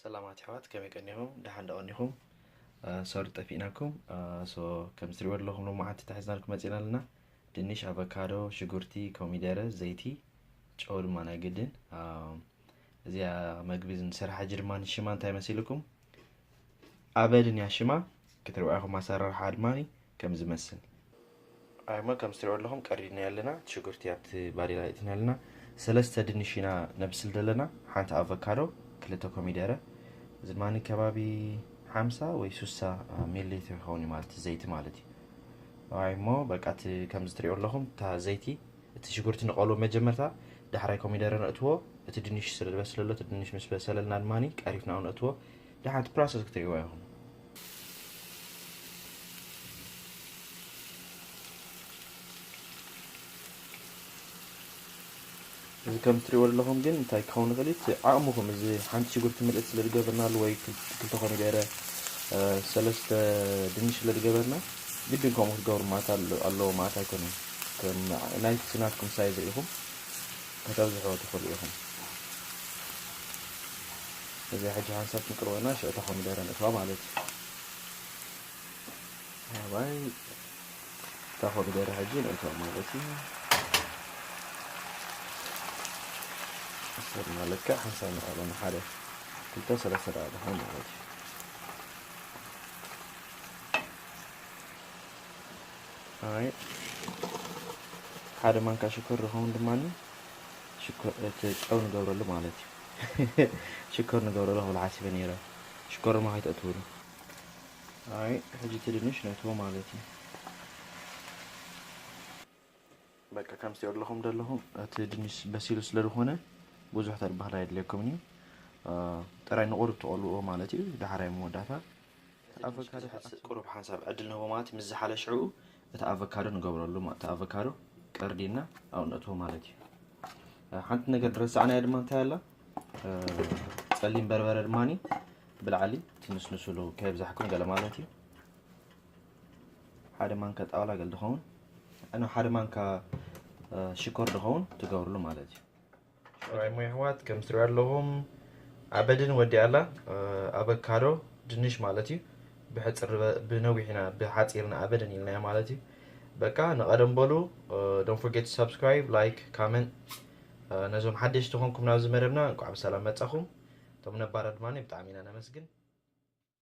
ሰላማት ኣሕዋት፣ ከመይ ቀኒኹም? ደሓን ዶ ቀኒኹም? ሶሪ ጠፊእናኩም። ሶ ከም ትሪእዎ ዘለኹም ሎማዓንቲ ተሒዝናልኩም መፂና ኣለና። ድንሽ፣ ኣቮካዶ፣ ሽጉርቲ፣ ኮሚደረ፣ ዘይቲ፣ ጨው ድማ ናይ ግድን። እዚኣ መግቢ ንሰርሓ ሕጂ ድማ ንሽማ እንታይ መሲልኩም? ኣበድን እያ ሽማ። ክትሪእዋ ኢኹም ኣሰራርሓ ድማ ከም ዝመስል። ኣይሞ ከም ትሪእዎ ኣለኹም ቀሪድና ኣለና። እቲ ሽጉርቲ ኣብቲ ባዴላ እትና ኣለና። ሰለስተ ድንሽ ኢና ነብስል ዘለና። ሓንቲ ኣቮካዶ፣ ክልተ ኮሚደረ፣ እዚ ድማ ከባቢ ሓምሳ ወይ ሱሳ ሚሊ ሊትር ይኸውን እዩ ማለት ዘይቲ ማለት እዩ። ኣይሞ በቃ እቲ ከም ትሪእዎ ኣለኹም እታ ዘይቲ እቲ ሽጉርቲ ንቐሎ መጀመርታ፣ ዳሕራይ ኮሚደረ ነእትዎ። እቲ ድንሽ ስለ ዝበስለሎ እቲ ድንሽ ምስ በሰለልና ድማ ቀሪፍና ነእትዎ። ደሓን እቲ ፕሮሰስ ክትሪእዎ ኢኹም። እዚ ከም ትሪእዎ ዘለኹም ግን እንታይ ክኸውን ይኽእል እዩ? እቲ ዓቕምኹም፣ እዚ ሓንቲ ሽጉርቲ ምልእቲ ስለ ዝገበርናሉ ወይ ክል- ክልተ ኮሚደረ፣ እ፣ ሰለስተ ድንሽ ስለ ዝገበርና ግድን ከምኡ ክትገብሩ ማለት ኣለ- ኣለዎ ማለት ኣይኮነን። ከም ናይቲ ናትኩም ሳይዝ ርኢኹም ከተብዝሕዎ ትኽእሉ ኢኹም። እዚ ሕጂ ሓንሳብ ክንቅርበና ሽዕታ ኮሚደረ ንእትዋ ማለት እዩ። ኣባይ እታ ኮሚደረ ሕጂ ንእትዋ ማለት እዩ። ሰብ ማለት ከ ሓንሳብ ንቐርበና ሓደ ክልተ ሰለስተ ደኣ ድኾን ማለት እዩ። ኣይ ሓደ ማንካ ሽኮር ዝኸውን ድማ ሽኮር እቲ ጨው ንገብረሉ ማለት እዩ። ሽኮር ንገብረሉ ክብል ሓሲበ ነይረ። ሽኮር ድማ ከይተእትውሉ። ኣይ ሕጂ እቲ ድንሽ ነእትዎ ማለት እዩ። በቃ ከም ትሪእዎ ዘለኹም ዘለኹም እቲ ድንሽ በሲሉ ስለ ዝኾነ ብዙሕ ተድባህል ኣየድልየኩምን እዩ። እ፣ ጥራይ ንቑሩብ ትቐልዎ ማለት እዩ። ዳሕራይ መወዳእታ ኣቮካዶ ሓ- ቁሩብ ሓንሳብ ዕድል ንህቦ ማለት ምስ ዝሓለ ሽዕኡ እቲ ኣቮካዶ ንገብረሉ ማ- እቲ ኣቮካዶ ቀርዲና ኣብኡ ነእትዎ ማለት እዩ። እ፣ ሓንቲ ነገር ዝረሳዕናዮ ድማ እንታይ ኣላ? እ፣ ጸሊም በርበረ ድማ ብላዕሊ ትንስንስሉ ከየብዛሕኩም ገለ ማለት እዩ። ሓደ ማንካ ጣውላ ገለ ድኸውን፣ ኣነ ሓደ ማንካ፣ እ፣ ሽኮር ድኸውን ትገብርሉ ማለት እዩ። ሽኮር ሞ ኣሕዋት ከም ትሪእዎ ኣለኹም ኣበድን ወዲኣላ። እ፣ ኣቮካዶ ድንሽ ማለት እዩ። ብሕፅር በ- ብነዊሕና ብሓፂርና ኣበድን ኢልናዮ ማለት እዩ። በቃ ንቐደም በሉ። እ፣ don't forget to subscribe, like, comment። እ፣ ነዞም ሓደሽቲ ዝኾንኩም ናብዚ መደብና እንኳዕ ብሰላም መጻኹም። እቶም ነባራት ድማ ብጣዕሚ ኢና ነመስግን።